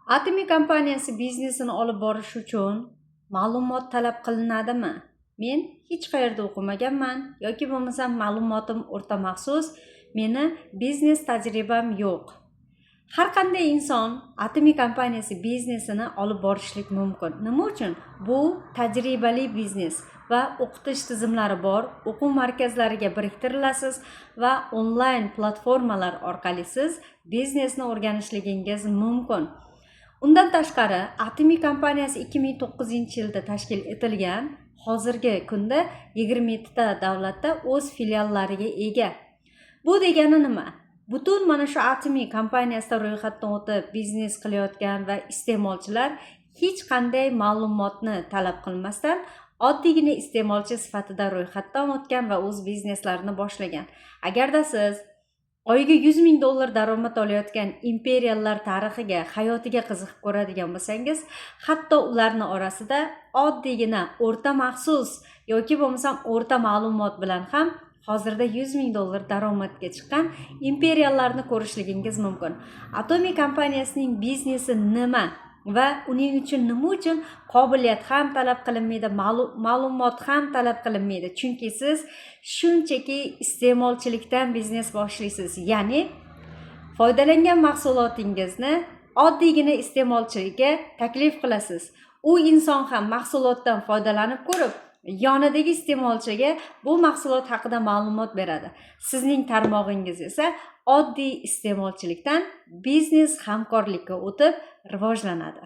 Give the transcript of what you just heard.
Atomy kompaniyasi biznesini olib borish uchun ma'lumot talab qilinadimi? Men hech qayerda o'qimaganman yoki bo'lmasam ma'lumotim o'rta maxsus, meni biznes tajribam yo'q. Har qanday inson Atomy kompaniyasi biznesini olib borishlik mumkin. Nima uchun? Bu tajribali biznes va o'qitish tizimlari bor, o'quv markazlariga biriktirilasiz va onlayn platformalar orqali siz biznesni o'rganishligingiz mumkin. Undan tashqari, Atomy kompaniyasi 2009-yilda tashkil etilgan, hozirgi kunda 27 ta davlatda o'z filiallariga ega. Bu degani nima? Butun mana shu Atomy kompaniyasida ro'yxatdan o'tib biznes qilayotgan va iste'molchilar hech qanday ma'lumotni talab qilmasdan oddiygina iste'molchi sifatida ro'yxatdan o'tgan va o'z bizneslarini boshlagan. Agarda siz oyiga 100 ming dollar daromad olayotgan imperiyalar tarixiga, hayotiga qiziqib ko'radigan bo'lsangiz, hatto ularni orasida oddiygina o'rta maxsus yoki bo'lmasam o'rta ma'lumot bilan ham hozirda 100 ming dollar daromadga chiqqan imperiyalarni ko'rishligingiz mumkin. Atomy kompaniyasining biznesi nima va uning uchun nima uchun qobiliyat ham talab qilinmaydi, ma'lumot ham talab qilinmaydi? Chunki siz shunchaki iste'molchilikdan biznes boshlaysiz, ya'ni foydalangan mahsulotingizni oddiygina iste'molchiga taklif qilasiz. U inson ham mahsulotdan foydalanib ko'rib, yonidagi iste'molchiga bu mahsulot haqida ma'lumot beradi. Sizning tarmog'ingiz esa oddiy iste'molchilikdan biznes hamkorlikka o'tib rivojlanadi.